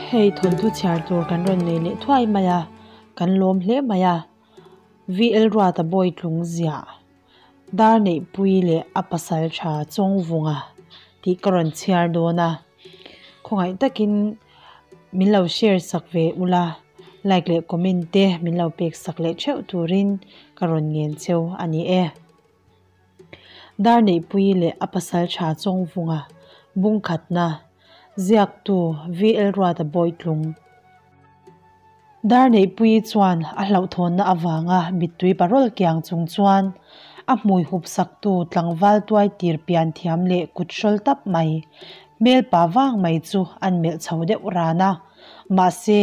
Hei thawnthu chhiar tur kan rawn nei leh thuai mai a, kan lawm hle mai a. VL Ruata Bawitlung ziah Dar Neihpui leh a pasal tha Chawngvunga tih ka rawn chhiar dawn a. Khawngaih takin min lo share sak ve ula, like leh comment te min lo pek sak leh theuh turin ka rawn ngen cheu a ni e. Darneihpuii leh a pasal tha Chawngvunga bungkhatna ziaktu VL Ruata Bawitlung. Darneihpuii chuan a hlauhthawnna avanga mittui parawl kiang chung chuan a hmui hup saktu tlangval tuai tir pian thiam leh kut hrawl tap mai, hmel pa vang mai chu an melh chho deuh ran a. Mahse,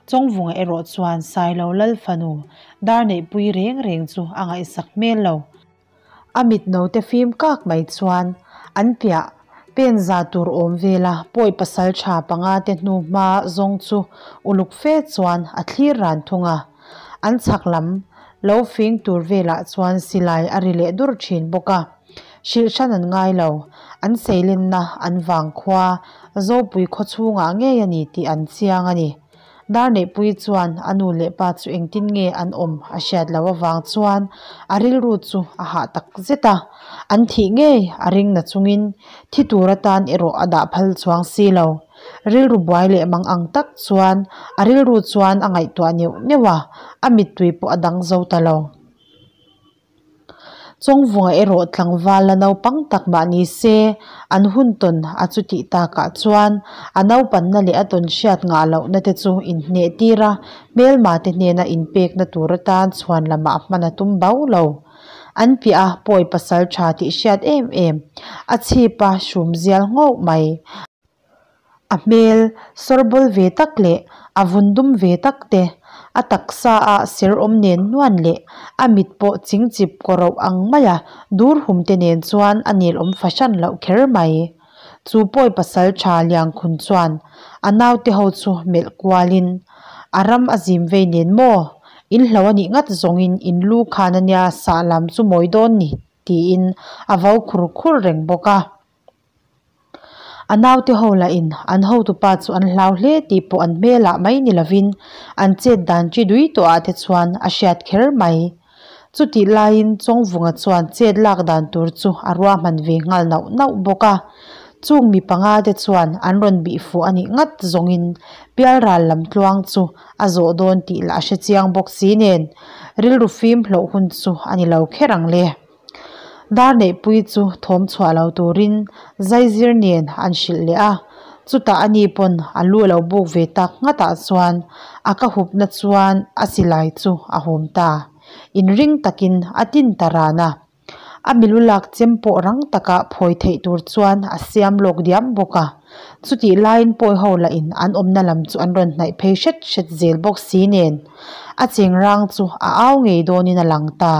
Chawngvunga erawh chuan Sailo Lal fanu Darneihpuii reng reng chu a ngaihsak hmel lo. A mit note fim kak mai chuan an piah pen za tur awm vela pawi pasal tha panga te hnu hma zawng chu uluk fe chuan a thlir ran thung a. An chhak lam lo fing tur velah chuan silai a ri leh dur thin bawk a. Hrilh hran an ngai lo, an seilenna an vangkhua Zopui khaw chhungah ngei a ni tih an chiang a ni. Darneihpuii chuan a nu leh pa chu engtin nge an awm a hriat loh avang chuan a rilru chu a hah tak zet a, an thih ngei a ring na chungin thi tur atan erawh a dah phal chuang si lo. Rilru buai leh mang ang tak chuan a rilru chuan a ngaihtuah neuh neuh a, a mittui pawh a dang zo ta lo. Chawngvunga erawh tlangval la naupang tak mah ni se, an hun tawn a chutih takah chuan a naupanna leh a tawn hriat ngah lohna te chu inhneh tir a, hmelma te hnena inpekna tur atan chhuan lamah hman a tum bau lo. An piah a pawi pasal tha tih hriat em em, a chhip a hrum zial nghauh mai. A hmel sawrbawl ve tak leh a vun dum ve tak te, a taksa a ser awm nen nuan leh a mit pawh chingchip kawroh ang maia dur hum te nen chuan a nel awm fahran loh kher mai. Chu pawi pasal tha Liangkhun chuan a naute ho chu melh kualin, A ram a zim vei nen maw? In hlo a nih ngat zawngin in lu khan a nia sah lam chu mawi dawn ni, tiin a vo khur khur reng bawk a. A naute ho lahin an hotupa chu an hlau hle tih pawh an hmelah mai ni lovin an chet dan chi dui tawhah te chuan a hriat kher mai. Chutih laiin Chawngvunga chuan chet lak dan tur chu a ruahman ve nghal nauh nauh bawk a. Chung mi panga te chuan an rawn bih fuh a nih ngat zawngin Pialral lam tluang chu a zawh dawn tih lah a hre chiang bawk si nen rilru fim hlauh hun chu a ni lo kher ang le. Darneihpui chu thawm chhuah lo turin zaizir nen an hrilh leh a, chutah ani pawn a lu a lo buk ve tak nghatah chuan a ka hupna chuan a silai chu a hum ta. Inring takin a tin ta ran a, a milu lak chem pawh rang taka phawi theih tur chuan a siam lawk diam bawk a, chutih laiin pawi ho lahin an awmna lam chu an rawn hnaih phei hret hret zel bawk si nen a chengrang chu a au ngei dawnin a lang ta.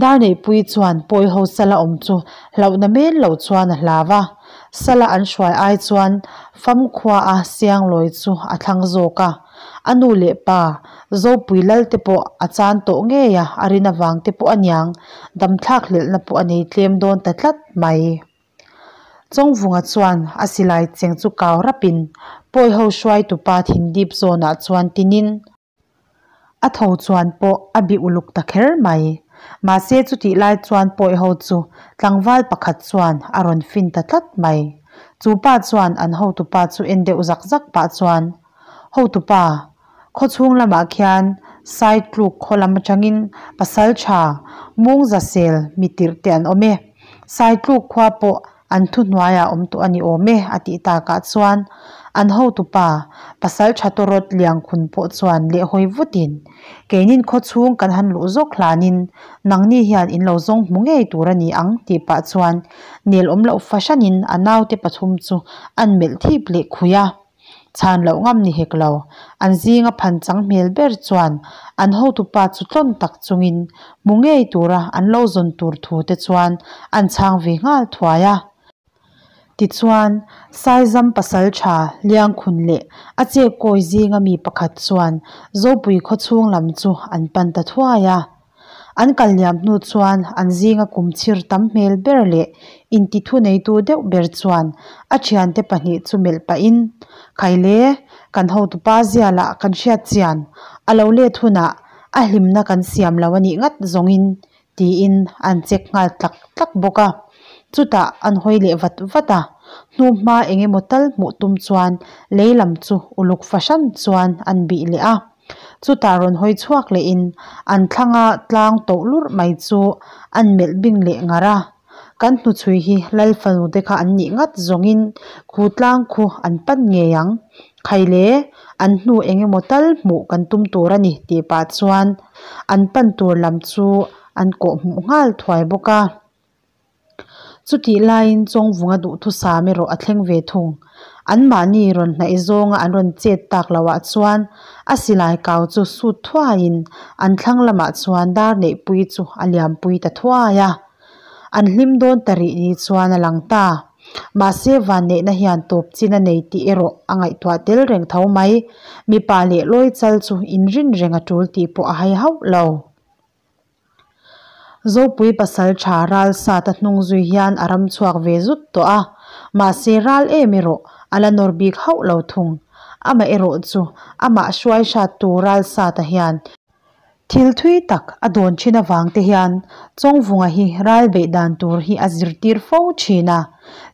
Darneihpuii chuan pawi ho sala awm chu hlauhna men lo chuan a hlau a, sala an hruai ai chuan famkhua a Sianglawi chu a thlang zawk a, a nu leh pa Zopui lal te pawh a chan tawh ngei a, a rin avang te pawh aniang damthlak hlelhna pawh a nei tlem dawn ta tlat mai. Chawngvunga chuan a silai cheng chu kau rapin pawi ho hruaitupa thindip zawnah chuan tinin, A tho chuan pawh a bih uluk ta kher mai. Mahse chutih lai chuan pawi ho chu tlangval pakhat chuan a rawn fin ta tlat mai. Chu pa chuan an hotupa chu en deuh zak zak pah chuan, Hotupa, khawchhung lamah khian Saitluk khaw lam atangin pasaltha Mungzasel mi tirh te an awm e. Saitluk khua pawh An thuhnuaiah awm tawh a ni awm e, a tih takah chuan an hotupa, pasal tha tawrawt Liangkhun pawh chuan lehhawi vutin, Keinin khawchhung kan han luh zawk hlanin nangni hian in lo zawng hmu ngei tur a ni ang tih pah chuan nel awm loh fahranin a naute pathum chu an melh thip leh khui a. Chhan loh ngam ni hek lo. An zinga phan chang hmel ber chuan an hotupa chu tlawn tak chungin hmu ngei tura an lo zawn tur thu te chuan an chhang ve nghal thuai a. Tichuan, Saizam pasal tha Liangkhun leh a chek kawi zinga mi pakhat chuan Zopui khawchhung lam chu an pan ta thuai a. An kal liam hnu chuan an zinga kum chhir tam hmel ber leh inti thuneitu deuh ber chuan a thiante pahnih chu melh pahin, Khaile, kan hotupa zia lah kan hriat chian a lo let hunah a hlimna kan siam lo a nih ngat zawngin tiin an check nghal tlak tlak bawk a. Chutah an hawi leh vat vat a, hnuhma eng emaw tal hmuh tum chuan lei lam chu uluk fahran chuan an bih leh a. Chutah rawn hawi chhuak lehin an thlanga tlang toh lurh mai chu an melh bing leh ngar a. Kan hnuchhui hi Lal fanu te kha an nih ngat zawngin khu tlang khu an pan ngei ang. Khaile, an hnu eng emaw tal hmuh kan tum tur a ni tih pah chuan an pan tur lam chu an kawh hmuh nghal thuai bawk a. Chutih laiin Chawngvunga duhthusam erawh a thleng ve thung. Anmahni rawn hnaih zawnga an rawn chet tak lohah chuan a silai kau chu sut thuaiin an thlang lamah chuan dar neihpui chu a liampui ta thuai a. An hlim dawn ta rih ni chuan a lang ta. Mahse vanneihna hian tawp chin a nei tih erawh a ngaihtuah tel reng tho mai. Mipa leh lawi chal chu inrin reng a tul tih pawh a hai hauh lo. Zopui pasal tha ral sat a hnung zui hian a ram chhuak ve zut tawh a, mahse ral em erawh a la nawr bik hauh lo thung. Amaherawh chu amah hruai hrat tu ral sata hian thil thui tak a dawn thin avang te hian Chawngvunga hi ral beih dan tur hi a zirtir fo thin a,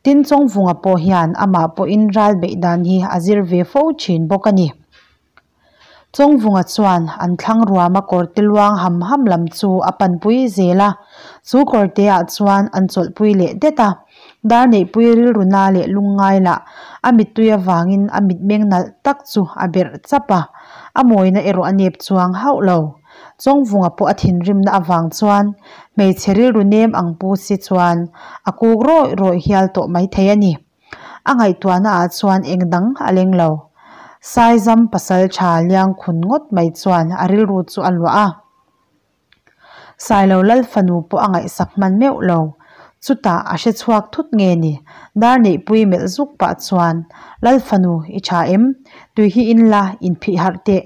tin Chawngvunga pawh hian amah pawhin ral beih dan hi a zir ve fo thin bawk a ni. Chawngvunga chuan an thlang ruama kawrte luang ham ham lam chu a panpui zel a, chu kawrteah chuan an chawlhpui leh det a. Dar neihpui rilru na leh lungngai lah a mittui avangin a mitmeng nalh tak chu a berh chap a, a mawina erawh a nep chuang hauh lo. Chawngvunga pawh a thinrimna avang chuan hmeichhe rilru nem ang pu si chuan a kuk rawih rawih hial tawh maithei a ni. A ngaihtuahna ah chuan eng dang a leng lo. Saizam pasal tha liang khun ngawt mai chuan a rilru chu a luah a. Sailo Lal fanu pawh a ngaihsak hman meuh lo. Chutah a hre chhuak thut nge ni? Dar neihpui melh zuk pah chuan, Lal fanu, i tha em? Tui hi in la inphih harh teh.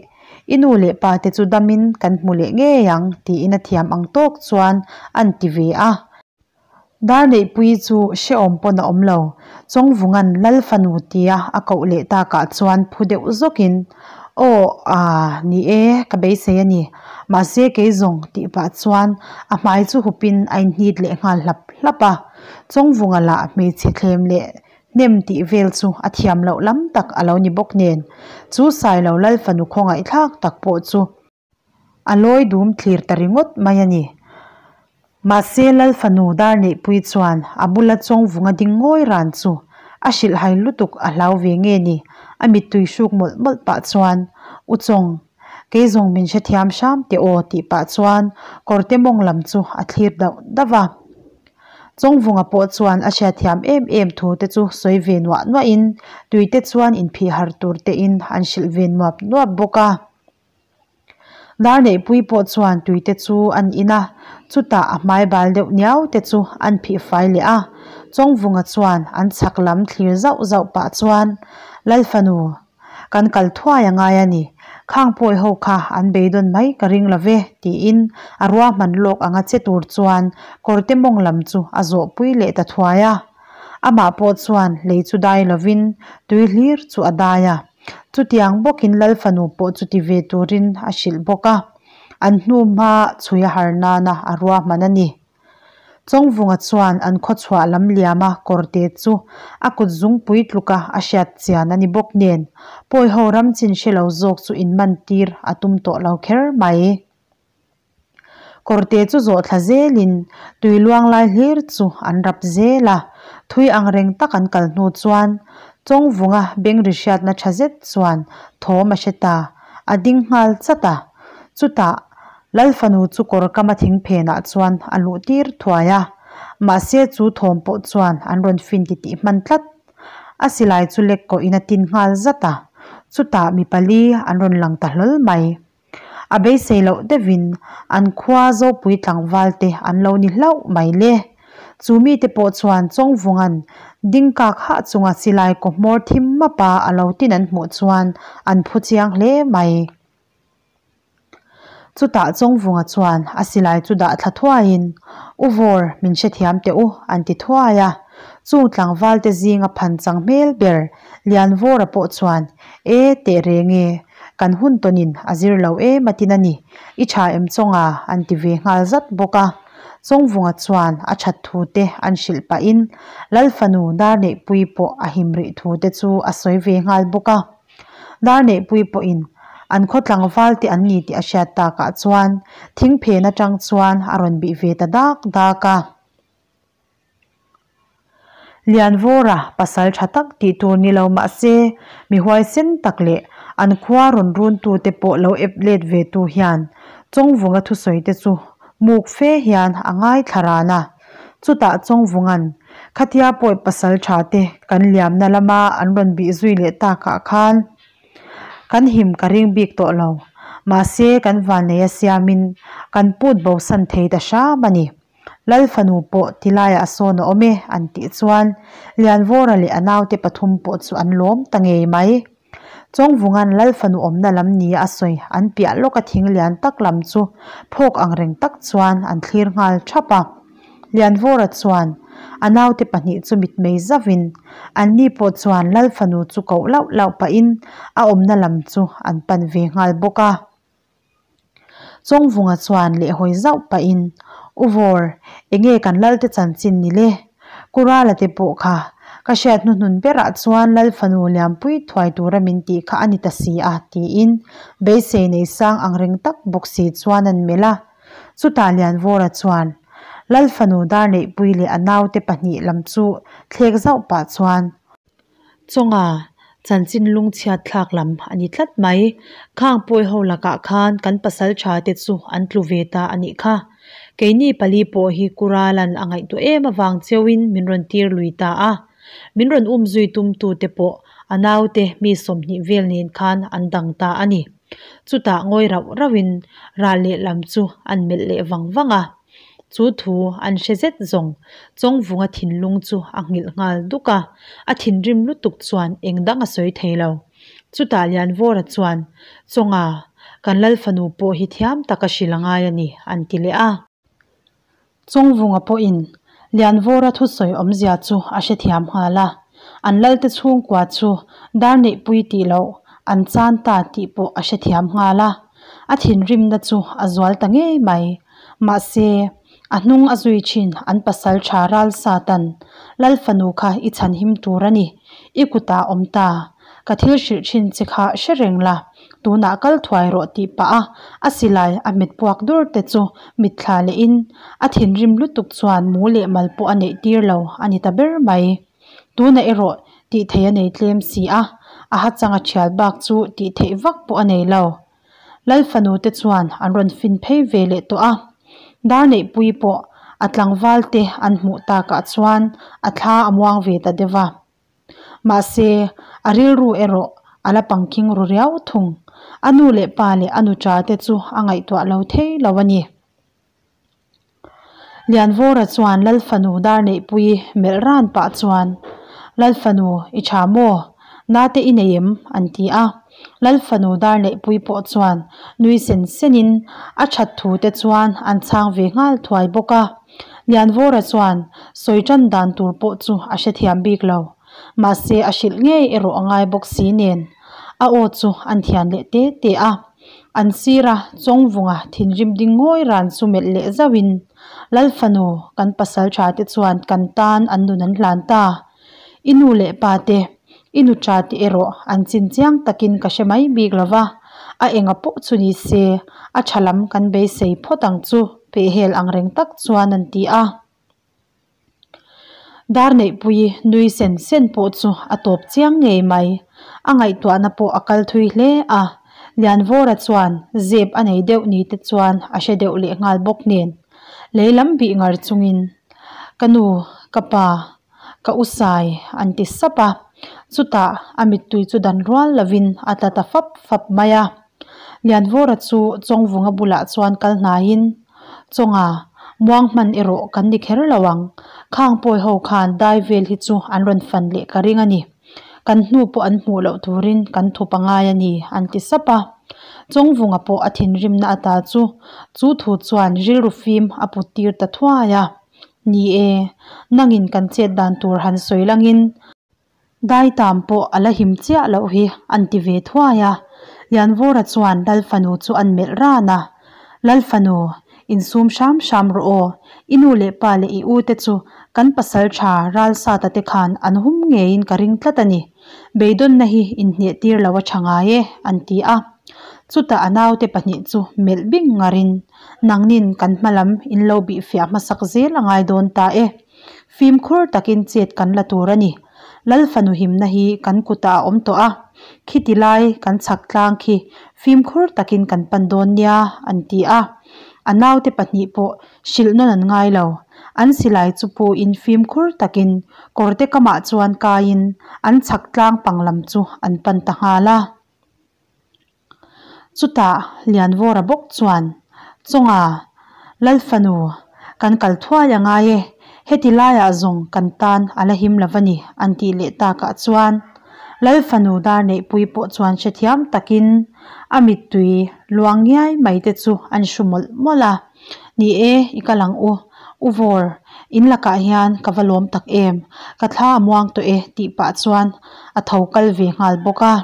I nu leh pa te chu damin kan hmu leh ngei ang, tiin a thiam ang tawk chuan an ti ve a. Dar neihpui chu hrehawm pawn a awm lo. Chawngvunga'n Lal fanu tia a koh leh takah chuan phu deuh zawkin, Aw, aa, ni e, ka beisei a ni. Mahse kei zawng tih pah chuan a hmai chu hupin a inhnit leh nghal hlap hlap a. Chawngvunga lah hmeichhe thlem leh hnem tih vel chu a thiam loh lam tak a lo ni bawk nen, chu Sailo Lal fanu khawngaihthlak tak pawh chu, A lawi dum thlir ta ringawt mai a ni. Mahse Lal fanu dar neihpui chuan a bula chawngvunga ding ngawi ran chu a hrilhhai lutuk a hlau ve nge ni, a mittui hruk mawlh mawlh pah chuan, U Chawng, kei zawng min hrethiam hram teh aw tih pah chuan kawrte mawng lam chu a thlir dauh dauh a. Chawngvunga pawh chuan a hriatthiam em em thu te chu sawi ve nuah nuahin tuite chuan inphih har tur tein an hrilh ve nuap nuap bawk a. Dar neihpui pawh chuan tuite chu an in a, chutah a hmai bal deuh niau te chu an phih fai leh a. Chawngvunga chuan an chhak lam thlir zauh zauh pah chuan, Lal fanu, kan kal thuai a ngai a ni, khang pawi ho kha an beidawn mai ka ring lo ve, tiin a ruahman lawk anga che tur chuan kawrte mawng lam chu a zawhpui leh ta thuai a. Amah pawh chuan lei chu dai lovin tui hlir chu a dai a. Chutiang bawkin Lal fanu pawh chuti ve turin a hrilh bawk a, an hnu hma chhui a har nana a ruahman a ni. Chawngvunga chuan an khawchhuah lam liama kawrte chu a kut zungpui tluka a hriat chian a ni bawk nen, pawiho ram chin hre lo zawk chu inmantir a tum tawh lo kher mai. Kawrte chu zawh thla zelin tui luang lai hlir chu an rap zel a, thui ang reng tak an kal hnu chuan Chawngvunga beng ri hriatna tha zet chuan thawm a hre ta, a ding nghal chat a. Chutah Lal fanu chu kawr kama thing phenah chuan a luh tir thuai a, mahse chu thawm pawh chuan an rawn fin titih hman tlat. A silai chu lek kawhin a tin nghal zat a, chutah mi pali an rawn lang ta hlawl mai. A beisei loh deuhin an khua Zopui tlangval te an lo ni hlauh mai le. Chu mite pawh chuan Chawngvunga'n ding kak hah chunga silai kaw hmawr thim mapa a lo tin an hmuh chuan an phu chiang hle mai. Chutah Chawngvunga chuan a silai chu dah thla thuaiin, U Vawr, min hrethiam teh u, an ti thuai a. Chung tlangvalte zinga phan chang hmel ber Lianvawra pawh chuan, E, teh reng e, kan hun tawnin a zir lo em atin a ni, i tha em Chawnga, an ti ve nghal zat bawk a. Chawngvunga chuan a that thu te an hrilh pahin Lal fanu Darneihpuii pawh a him rih thu te chu a sawi ve nghal bawk a. Darneihpuii pawhin an khaw tlangval te an ni tih a hriat takah chuan thingphen atang chuan a rawn bih ve ta dak dak a. Lianvawra pasal tha tak tih tur ni lo mah se mi huaisen tak leh an khua rawn runtute pawh lo ep let ve tu hian Chawngvunga thusawi te chu muk fe hian a ngaithla ran a. Chutah Chawngvunga'n khatia pawi pasal tha te kan liamna lama an rawn bih zui leh takah khan kan him ka ring bik tawh lo. Mahse kan vannei a siamin kan put bosan thei ta hram a ni. Lal fanu pawh tilaiah sawn a awm e an tih chuan Lianvawra leh a naute pathum pawh chu an lawm ta ngei mai. Chawngvunga'n Lal fanu awmna lam nia a sawi an piah lawka thing lian tak lam chu phawk ang reng tak chuan an thlir nghal thap a. Lianvawra chuan a naute pahnih chu mitmei zauhin anni pawh chuan Lal fanu chu koh lauh lauh pahin a awmna lam chu an pan ve nghal bawk a. Chawngvunga chuan lehhawi zauh pahin, U Vawr, enge kan Lalte chanchin ni le? Kurala te pawh kha ka hriat hnuhnun berah chuan Lal fanu liampui thuai tura min tih kha a ni ta si a, tiin beisei nei sang ang reng tak bawk si chuan an melh a. Chutah Lianvawra chuan Lal fanu Darneihpui leh a naute pahnih lam chu thlek zauh pah chuan, Chawnga chanchin lungchhiat thlak lam a ni tlat mai. Khang pawi ho lakah khan kan pasal tha te chu an tlu ve ta a nih kha. Keini pali pawh hi Kuralan a ngaihtuah em avang cheuhin min rawn tir lui ta a. Min rawn um zui tum tu te pawh a naute mi 20 vel nen khan an dang ta a ni. Chutah ngawi rauh rauhin ral lehlam chu an melh leh vang vang a. Chu thu an hre zet zawng Chawngvunga thinlung chu a nghilh nghal duk a, a thinrim lutuk chuan eng dang a sawi thei lo. Chutah Lianvawra chuan, Chawnga, kan Lal fanu pawh hi thiam tak a hrilh a ngai a ni, an ti leh a. Chawngvunga pawhin Lianvawra thusawi awmzia chu a hrethiam nghal a, an Lalte chhungkua chu Darneihpui tih loh an chan ta tih pawh a hrethiam nghal a. A thinrimna chu a zual ta ngei mai. Mahse, a hnung a zui thin an pasal tha ral satan, Lal fanu kha i chhan him tur a ni. I kutah awm ta. Ka thil hrilh thin che kha hre reng la, tunah kal thuai rawh tih pah a a silai a hmet puak dur te chu mitthla lehin a thinrim lutuk chuan mu leh mal pawh a neih tir lo a ni ta ber mai. Tunah erawh tih theih a nei tlem si a, a hachang a thial bak chu tih theih vak pawh a nei lo. Lal fanu te chuan an rawn fin phei ve leh tawh a, Darneihpuii pawh a tlangval te an hmuh takah chuan a thla a muang ve ta deuh a. Mahse, a rilru erawh a la pangkhing ru riau thung. A nu leh pa leh a nuṭa te chu a ngaihtuah lo thei lo a ni. Lianvawra chuan Lal fanu Darneihpuii melh ran pah chuan, Lal fanu, i tha maw? Nate i nei em? an ti a. Lal fanu Darneihpuii pawh chuan nui sen senin a that thu te chuan an chhang ve nghal thuai bawk a. Lianvawra chuan sawi tan dan tur pawh chu a hrethiam bik lo. Mahse a hrilh ngei erawh a ngai bawk si nen a aw chu an thian leh te te a. An sira Chawngvunga thinrim ding ngawi ran chu melh leh zauhin, Lal fanu, kan pasal tha te chuan kan tan an nun an hlan ta. I nu leh pa te, i nu tha te erawh an chin chiang takin ka hre mai bik lo va, a enga pawh chu ni se, a tha lam kan beisei phawt ang chu, pehhel ang reng tak chuan an ti a. Darneihpui nui sen sen pawh chu a tawp chiang ngei mai. A ngaihtuahna pawh a kal thui hle a. Lianvawra chuan zep a nei deuh ni te chuan a hre deuh leh nghal bawk nen. Lei lam bih ngar chungin, Ka nu, ka pa, ka u sai an ti sap a. Chutah a mittui chu dan rual lovin a tla ta fap fap mai a. Lianvawra chu Chawngvunga bulah chuan kal hnaiin, Chawnga, muang hman erawh kan ni kher lo ang. Khang pawi ho khan dai vel hi chu an rawn fan leh ka ring a ni. Kan hnu pawh an hmuh loh turin kan thup a ngai a ni, an ti sap a. Chawngvunga pawh a thinrimna ata chu chu thu chuan rilru fim a put tir ta thuai a. Ni e, nangin kan chet dan tur han sawi langin daitam pawh a la him chiah loh hi an ti ve thuai a. Lianvawra chuan Lalfanu chu an melh ran a, Lalfanu, insum hram hram rawh aw, i nu leh pa leh i u te chu kan pasaltha Ralsata te khan an hum ngeiin ka ring tlat a ni. Beidawnna hi inhneh tir lo a tha ngai e, an ti a. Chutah a naute pahnih chu melh bing ngarin, Nangnin kan hma lam in lo bih fiah hmasak zel a ngai dawn ta e. Fimkhur takin chet kan la tur a ni. Lal fanu himna hi kan kutah a awm tawh a, khiti lai kan chhak tlang khi fimkhur takin kan pan dawn nia, an ti a. A naute pahnih pawh hrilh nawn an ngai lo. An silai chu puin fimkhur takin kawrte kamah chuan kaiin an chhak tlang pang lam chu an pan ta nghal a. Chutah Lianvawra bawk chuan, Chawnga, Lalfanu, kan kal thuai a ngai e, heti laiah zawng kan tan a la him lo va ni, an tih leh takah chuan Lalfanu dar neihpui pawh chuan hrethiam takin a mittui luang ngiai mai te chu an hru mawlh mawlh a. Ni e, i kal ang u. U Vawr, in lakah hian ka va lawm tak em? Ka thla a muang tawh e tih pah chuan a tho kal ve nghal bawk a.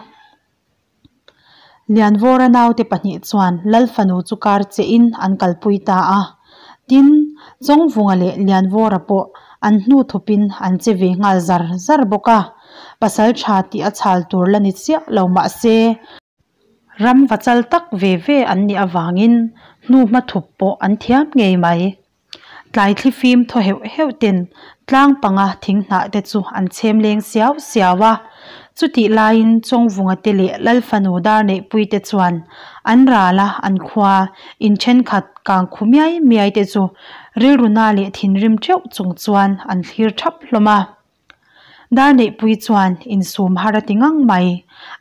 Lianvawra naute pahnih chuan Lal fanu chu kar che in an kalpui ta a. Tin, Chawngvunga leh Lianvawra pawh an hnu thupin an che ve nghal zar zar bawk a. Pasal tha tih a chhal tur la ni chiah lo mah se, ram va chal tak ve ve an nih avangin hnuhma thup pawh an thiam ngei mai. Tlai thlifim thaw heuh heuh ten tlang panga thing hnah te chu an chhem leng siau siau a. Chutih laiin Chawngvunga te leh Lalfanu Darneihpui te chuan an ral a, an khua in thenkhat kang khu miai miai te chu rilru na leh thinrim teuh chung chuan an thlir thap hlawm a. Darneihpui chuan insum har a ti ngang mai.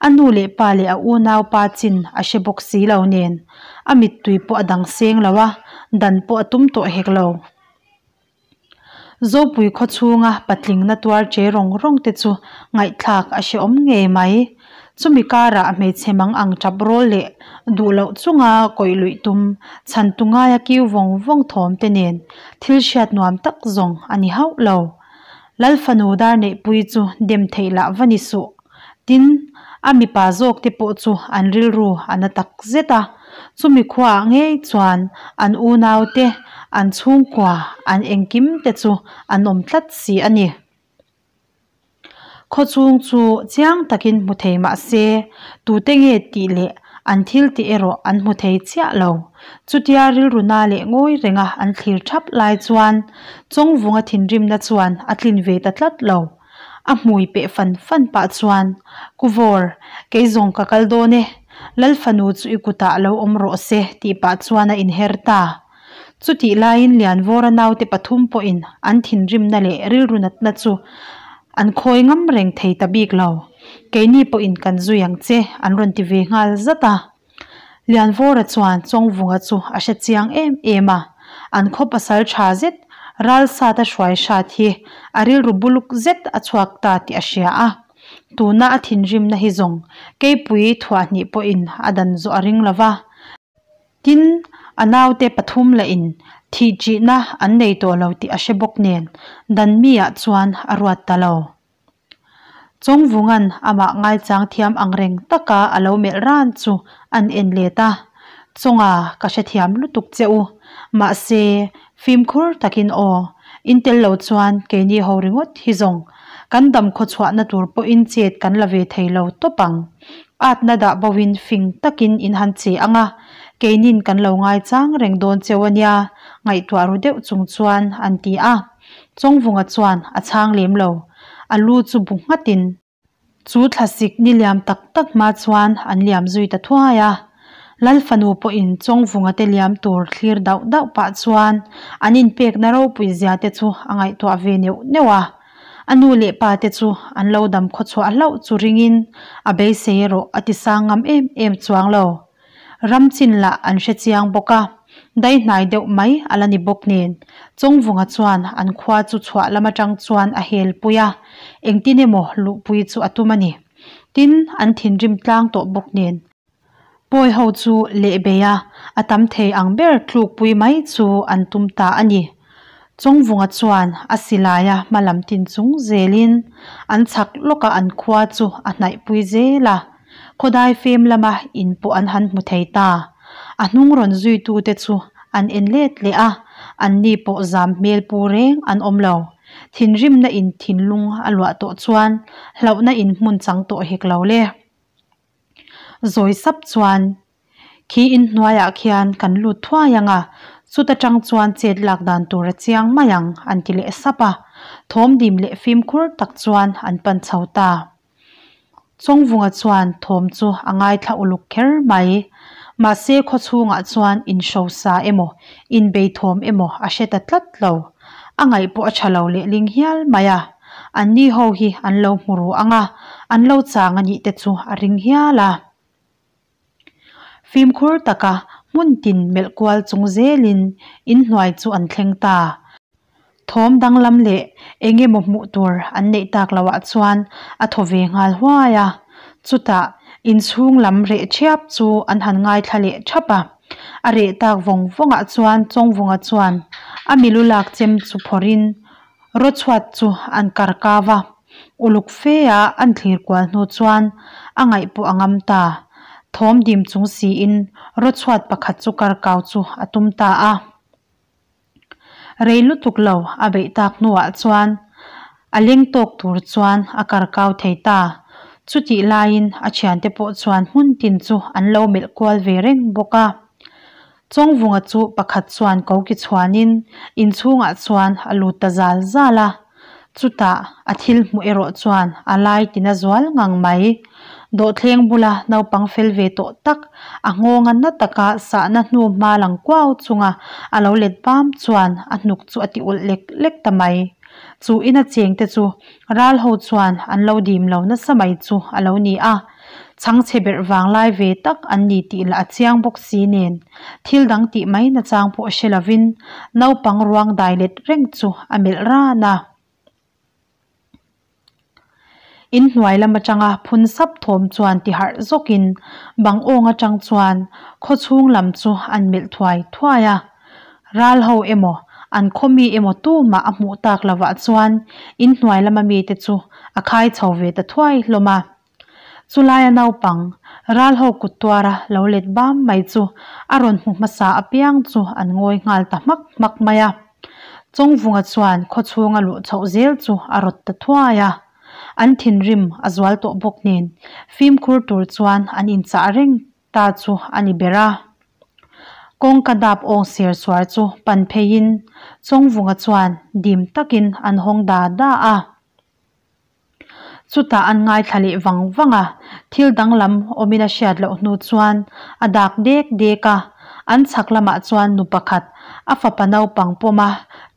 A nu leh pa leh a unaupa chin a hre bawk si lo nen, a mittui pawh a dang seng lo a, dan pawh a tum tawh hek lo. Zopui khaw chhunga patling na tuar che rawng rawng te chu ngaihthlak a hrehawm ngei mai. Chumi karah hmeichhe mang ang tap rawl leh duh loh chunga kawih luih tum chhan tu ngaia kiu vawng vawng thawm te nen thil hriat nuam tak zawng a ni hauh lo. Lal fanu dar neihpui chu dem theih lah va ni suh. Tin, a mipa zawk te pawh chu an rilru a na tak zet a. Chumi khuaah ngei chuan an unau te, an chhungkua, an engkim te chu an awm tlat si a ni. Khawchhung chu chiang takin hmu thei mah se, tute nge tih leh an thil tih erawh an hmu thei chiah lo. Chutia rilru na leh ngawi renga an thlir thap lai chuan Chawngvunga thinrimna chuan a tlin ve ta tlat lo. A hmui peh fan fan pah chuan, Kuvawr, kei zawng ka kal dawn e, Lal fanu chu i kutah lo awm rawh se tih pah chuan a inher ta. Chutih laiin Lianvawra naute pathum pawhin an thinrimna leh rilru natna chu an khawi ngam reng thei ta bik lo. Keini pawhin kan zui ang che an rawn ti ve nghal zat a. Lianvawra chuan Chawngvunga chu a hre chiang em em a, an khaw pasal tha zet Ralsata hruai hrat hi a rilru buluk zet a chhuak ta tih a hria a. Tuna a thinrimna hi zawng Keipui thuahhnih pawhin a dan zawh a ring lo va. Tin, a naute pathum lahin thih ṭihna an nei tawh lo tih a hre bawk nen, dan miah chuan a ruat ta lo. Chawngvunga'n amah ngaichang thiam ang reng taka a lo melh ran chu an en let a, Chawnga ka hrethiam lutuk che u, mahse, fimkhur takin aw, in tel lo chuan keini ho ringawt hi zawng kan dam khawchhuahna tur pawhin chet kan la ve thei lo tawp ang. Atna dah boin fing takin in han che ang a, keinin kan lo ngaichang reng dawn cheu a nia, ngaihtuah ru deuh chung chuan an ti a. Chawngvunga chuan a chhang lem lo, a lu chu bu nghatin. Chu thlasik ni liam tak tak hma chuan an liam zui ta thuai a. Lal fanu pawhin Chawngvunga te liam tur thlir dauh dauh pah chuan an inpekna ropui zia te chu a ngaihtuah ve neuh neuh a. A nu leh pa te chu an lo dam khawchhuah hlauh chu ringin a beisei erawh a ti sang ngam em em chuang lo. Ram chin lah an hre chiang bawk a, dai hnai deuh mai a la ni bawk nen. Chawngvunga chuan an khua chu chhuah lam atang chuan a hel pui a, engtin emaw luhpui chu a tum a ni. Tin, an thinrim tlang tawh bawk nen. Pawi ho chu leh bei a, a tam thei ang ber tlukpui mai chu an tum ta a ni. Chawngvunga chuan a silai a hma lam tin chung zelin an chhak lawka an khua chu a hnaihpui zel a, khawdai fem lama in pawh an han hmu thei ta. A hnung rawn zuitute chu an en let leh a, anni pawh zam hmel pu reng an awm lo. Thinrimna in thinlung a luah tawh chuan hlauhna in hmun chang tawh hek lo le. Zawi sap chuan khi inhnuaiah khian kan lut thuai ang a, chuta tang chuan chet lak dan tur a chiang mai ang an ti leh sap a, thawm dim leh fimkhur tak chuan an pan chho ta. Chawngvunga chuan thawm chu a ngaithla uluk kher mai. Mahse khawchhungah chuan inhrosa emaw, inbei thawm emaw a hre ta tlat lo. A ngaih pawh a tha lo lehling hial mai a. Anni ho hi an lo hmu ru ang a, an lo chang a nih te chu a ring hial a. Fimkhur taka hmun tin melh kual chung zelin inhnuai chu an thleng ta. Thawm danglam leh eng emaw hmuh tur an neih tak loah chuan a thaw ve nghal huai a. Chutah inchhung lam reh ṭhiap chu an han ngaithla leh ṭhap a. A reh tak vawng vawngah chuan Chawngvunga chuan a milu lak chem chu phawrhin Rawchhuat chu an kar kau a, uluk fe a an thlir kual hnu chuan a ngaih pawh a ngam ta. Thawm dim chung siin rawchhuat pakhat chu kar kau chu a tum ta a. Rei lutuk lo a beih tak hnuah chuan a leng tawk tur chuan a kar kau thei ta. Chutih laiin a thiante pawh chuan hmun tin chu an lo melh kual ve reng bawk a. Chawngvunga chu pakhat chuan koki chhuanin inchhungah chuan a lut ta zal zal a, chutah a thil hmuh erawh chuan a lai tina zual ngang mai. Dawhthleng bula naupang fel ve tawh tak, a nghawnga na taka sahna hnu hma lang kuau chunga a lo let bam chuan a hnuk chu a ti ulh lek lek ta mai. Chu ina chengte chu ral ho chuan an lo dim lo nasa mai chu a lo ni a. Chhangchhe berh vanglai ve tak an ni tih lah a chiang bawk si nen, thil dang tih mai nachang pawh hre lovin naupang ruang dai let reng chu a melh ran a. Inhnuai lam atanga phun sap thawm chuan ti harh zawkin bang awng atang chuan khawchhung lam chu an melh thuai thuai a. Ral ho emaw, an khaw mi emaw tumah a hmuh tak lovah chuan inhnuai lama mite chu a khai chho ve ta thuai hlawm a. Chulaia naupang, ral ho kut tuara lo let bam mai chu a rawn hmu hmasa apiang chu an ngawi nghal ta hmak hmak mai a. Chawngvunga chuan khawchhunga luh chhoh zel chu a rawt ta thuai a. An thinrim a zual tawh bawk nen fimkhur tur chuan an inchah reng ta chu a ni ber a. Kawngka dap awng ser suar chu pan pheiin Chawngvunga chuan dim takin an hawng da da a. Chutah an ngaithla leh vang vang a, thil danglam awmin a hriat loh hnu chuan a dak dek dek a, an chhak lamah chuan nu pakhat a fapa naupang pawma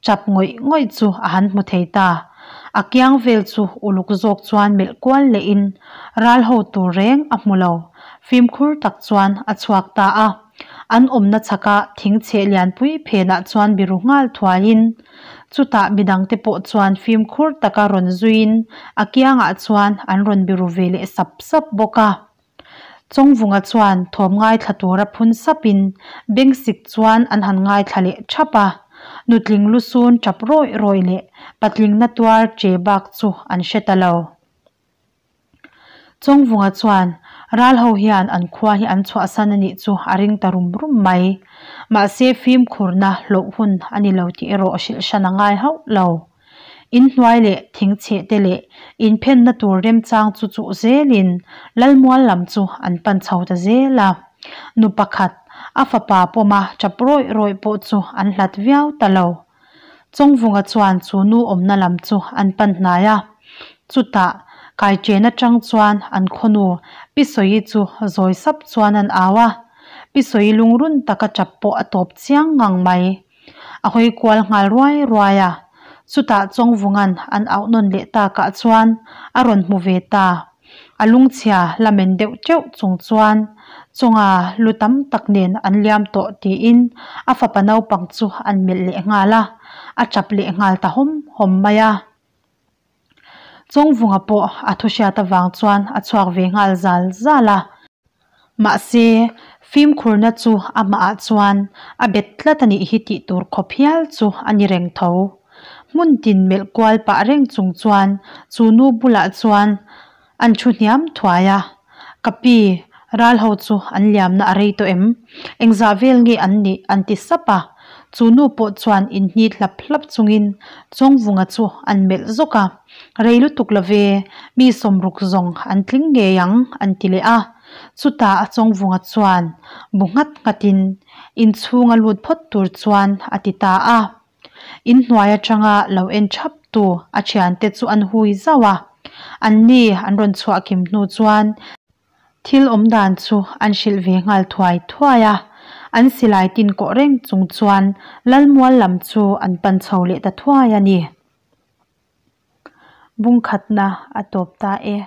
chap ngawih ngawih chu a han hmu thei ta. A kiang vel chu uluk zawk chuan melh kual lehin ral ho tur reng a hmu lo, fimkhur tak chuan a chhuak ta a. An awmna chhaka thing chheh lianpui phenah chuan biru nghal thuaiin chutah midangte pawh chuan fimkhur taka rawn zuiin a kiangah chuan an rawn biru ve leh sap sap bawk a. Chawngvunga chuan thawm ngaithla tura phun sapin bengsik chuan an han ngaithla leh thap a, nutling lusun tap rawih rawih leh patling na tuar che bak chu an hre ta lo. Chawngvunga chuan ral ho hian an khua hi an chhuahsan a nih chu a ring ta rum rum mai. Mahse fimkhurna hlawh hun a ni lo tih erawh hrilh hran a ngai hauh lo. Inhnuai leh thingchheh te leh inphenna tur remchang chu chuh zelin Lalmual lam chu an pan chho ta zel a. Nu pakhat, a fapa pawma tap rawih rawih pawh chu an hlat viau ta lo. Chawngvunga chuan chu nu awmna lam chu an pan hnai a, chutah Kaichen atang chuan an khawnu Pi Sawi chu zawi sap chuan an au a, Pi Sawi lungrun taka tap pawh a tawp chiang ngang mai. A hawi kual nghal ruai ruai a, chutah Chawngvunga'n an auh nawn leh takah chuan a rawn hmu ve ta. A lungchhia la men deuh teuh chung chuan chawnga lu tam tak nen an liam tawh tiin a fapa naupang chu an melh leh nghal a, a tap leh nghal ta hawm hawm mai a. Chawngvunga pawh a thu hriat avang chuan a chhuak ve nghal zal zal a. Mahse, fimkhurna chu amahah chuan a bet tlat a nih hi tih tur khawp hial chu a ni reng tho. Hmun tin melh kual pah reng chung chuan chu nu bulah chuan an thu hniam thuai a, Ka pi, ral ho chu an liamna a rei tawh em? Engzah vel nge an nih? an ti sap a. Chu nu pawh chuan inhnit hlap hlap chungin Chawngvunga chu an melh zawk a, Rei lutuk lo ve, mi sawmruk zawng an tling ngei ang, an ti leh a. Chutah Chawngvunga chuan bu nghat nghatin inchhunga lut phawt tur chuan a ti ta a. In hnuai atanga lo en thap tu a thiante chu an hui zauh a, anni an rawn chhuah kim hnu chuan thil awm dan chu an hrilh ve nghal thuai thuai a, an silai tin kawh reng chung chuan Lalmual lam chu an pan chho leh ta thuai a ni. Bungkhatna a tawp ta e.